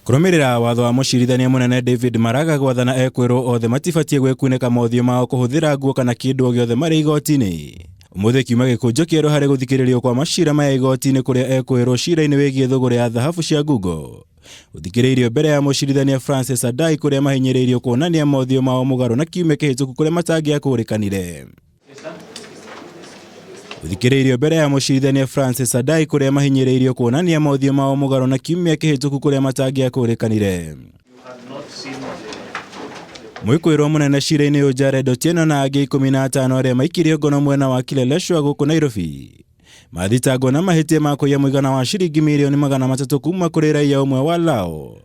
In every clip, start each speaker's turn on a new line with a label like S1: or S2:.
S1: Kũrũmĩrĩra watho wa mũcirithania mũnene David Maraga gwathana ekwĩrwo othe matibatiĩ gwĩkunĩka mothiũ mao kũhũthĩra nguo kana kĩndũ o gĩothe marĩ igoti-inĩ. Ũmũthĩ kiuma gĩkũnjo kĩerũ harĩ gũthikĩrĩrio kwa macira maya igoti-inĩ kũrĩa ekwĩrwo cira-inĩ wĩgiĩ thũgũrĩ ya thahabu cia ngungo. Ũthikĩrĩirio mbere ya mũcirithania Francis Adai kũrĩa mahinyĩrĩirio kuonania mothiũ mao mũgarũ na kiumia kĩhĩtũku kũrĩa matangĩakũrĩkanire. Ũthikĩrĩirio mbere ya mũcirithania Francis Adai kũrĩa mahinyĩrĩirio kuonania mothiũ mao mũgarũ na kiumia kĩhĩtũku kũrĩa matangĩakũrĩkanire. Mwĩkũĩrwo mũnene cira-inĩ ũyũ Jared Otieno na angĩ 15 arĩa maikirio ngono mwena wa Kileleshwa gũkũ Nairobi mathitangwo na mahĩtia ma kũiya mũigana wa ciringi mirioni 300 kuma kũrĩ raia ũmwe wa Lao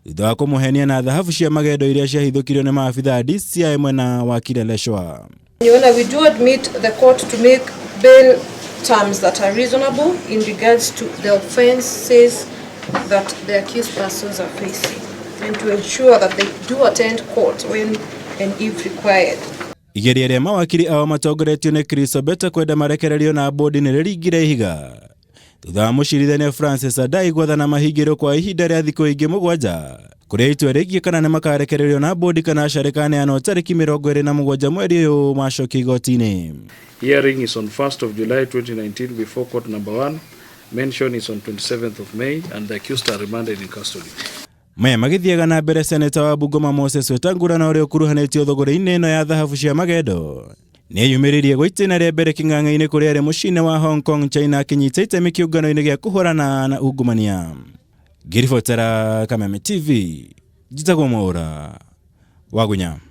S1: thutha wa kũmũhenia na thahabu cia magendo iria ciahithũkirio nĩ maabitha a DCI mwena wa Kileleshwa.
S2: Your Honor, we do admit the court to make bail terms that are reasonable in regards to the offences that the accused persons are facing and to ensure that they do attend court when and if required.
S1: Igeria rĩa mawakiri ao matongoretio nĩ Chris Obeta kwenda marekererio na bodi nĩ rĩringire ihiga thutha wa mũcirithania Francis Adai gwathana mahingĩrwo kwa ihinda rĩa thikũ ingĩ 7 kũrĩa itua rĩgiĩ kana nĩ makarekererio na bodi kana aca rĩkaneanwo tarĩki 27 mweri ũyũ macokio igoti-inĩ.
S3: Hearing is on 1st of July 2019 before court number 1. Mention is on 27th of May and the accused are remanded in custody.
S1: Maya magĩthiaga na mbere seneta wa Bungoma Moses Wetangula na ũrĩa ũkuruhanĩtio thũgũrĩ-inĩ ĩno ya thahabu cia magendo nĩeyumĩririe gwa itĩna rĩa mbere kĩng'ang'a-inĩ kũrĩa arĩ mũciĩ-inĩ wa Hong Kong China akĩnyita itemi kĩũngano-inĩ gĩa kũhũrana na ungumania. Ngĩribotera Kameme TV, njĩtagwo Mwaũra Wagunya.